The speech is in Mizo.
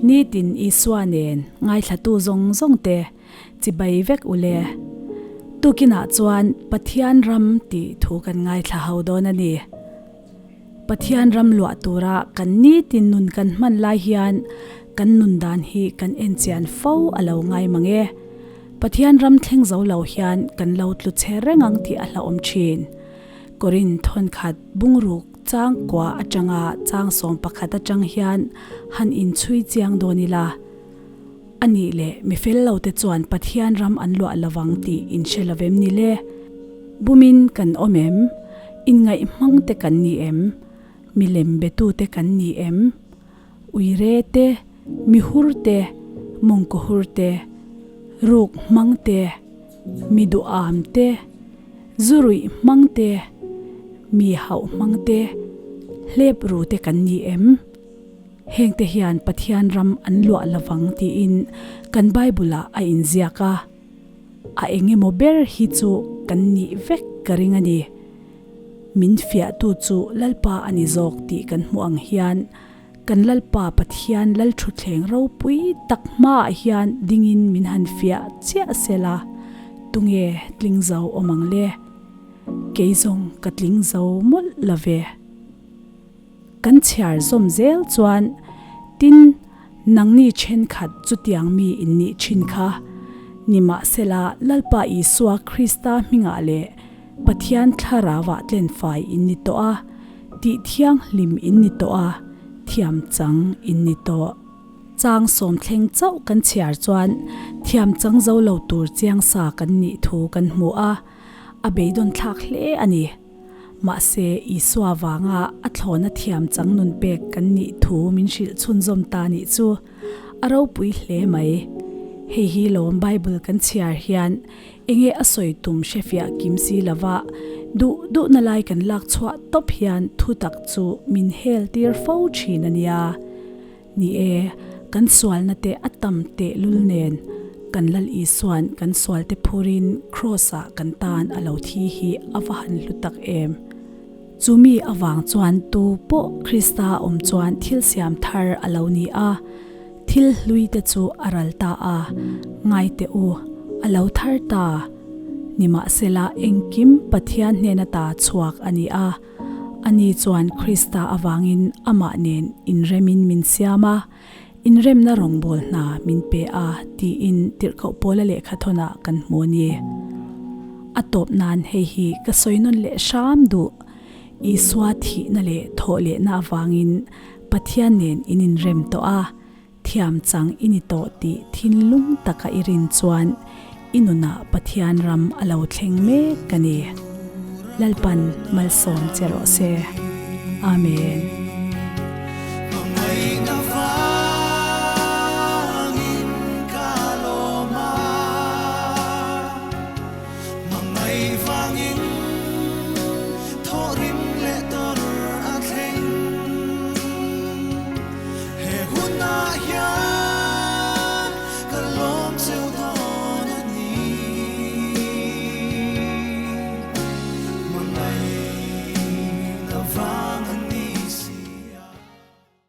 Nitin Isua nen ngaithlatu zawng zawng te chibai vek u le. Tukinah chuan Pathian ram tih thu kan ngaithla ho dawn a ni. Pathian ram luah tura kan nitin nun kan hman lai hian kan nun dan hi kan en chian fo a lo ngai mang e. Pathian ram thleng zo lo hian kan lo tlu che reng ang tih a hlauhawm thin. Korin thawnkhat bungruk chang kua atanga chang 11 atang hian han inchhui chiang dawn ila. A nih leh mi fel lo te chuan Pathian ram an luah lovang tih in hre lo vem ni le? Bumin kan awm em? Inngaih hmang te kan ni em? Milem betu te kan ni em? Uire te, mihur te, mawngkawhur te, ruk hmang te, mi duham te, zuruih hmang te, mi hauh hmang te, hlep ru te kan ni em? Hengte hian Pathian ram an luah lovang tiin kan Bible-ah a inziak a, a engemaw ber hi chu kan nih vek ka ring a ni. Min fiahtu chu Lalpa a ni zawk tih kan hmuh ang hian kan Lalpa Pathian Lalthutthleng ropui tak hmaah hian dingin min han fiah chiah sela, tunge tling zo awm ang le? Kei zawng ka tling zo mawlh lo ve. Kan chhiar zawm zel chuan, Tin, nangni thenkhat chutiang mi in nih thin kha. Nimahsela, Lalpa Isua Krista hmingah leh Pathian Thlarauah tlenfai in ni tawh a, tih thianghlim in ni tawh a, thiam chang in ni tawh. Chang sawm thleng chauh kan chhiar chuan thiam chang zo lo tur chiang sa kan nih thu kan hmu a, a beidawn thlak hle a ni. Mahse, Isua vanga a thlawna thiam chang nun pek kan nih thu min hrilh chhunzawm ta nih chu a ropui hle mai. Hei hi lawm Bible kan chhiar hian enge a sawi tum hrefiah kim si lova duh duhna lai kan lak chhuah tawp hian thutak chu min hel tir fo thin a nia. Ni e, kan sualna te a tam teh lul nen, kan Lal Isua'n kan sualte phurin Kraws-ah kan tan a lo thi hi a va han hlu tak em! Chumi avang chuan tu pawh Krista awm chuan thil siam thar a lo ni a, thil hlui te chu a ral ta a, ngai teh u, a lo thar ta. Nimahsela engkim Pathian hnena ta chhuak a ni a. Ani chuan Krista avangin amah nen inremin min siam a, inremna rawngbâwl hna min pe a, tiin Tirhkoh Paula lehkhathawnah kan hmu a ni. A tawp nan hei hi ka sawi nawn leh hram duh, Isua thihna leh thawh lehna avangin Pathian nen in inrem tawh a, thiam chang i ni tawh tih thinlung taka i rin chuan i nunah Pathian ram a lo thleng mek a ni. Lalpan malsawm che rawh se. Amen.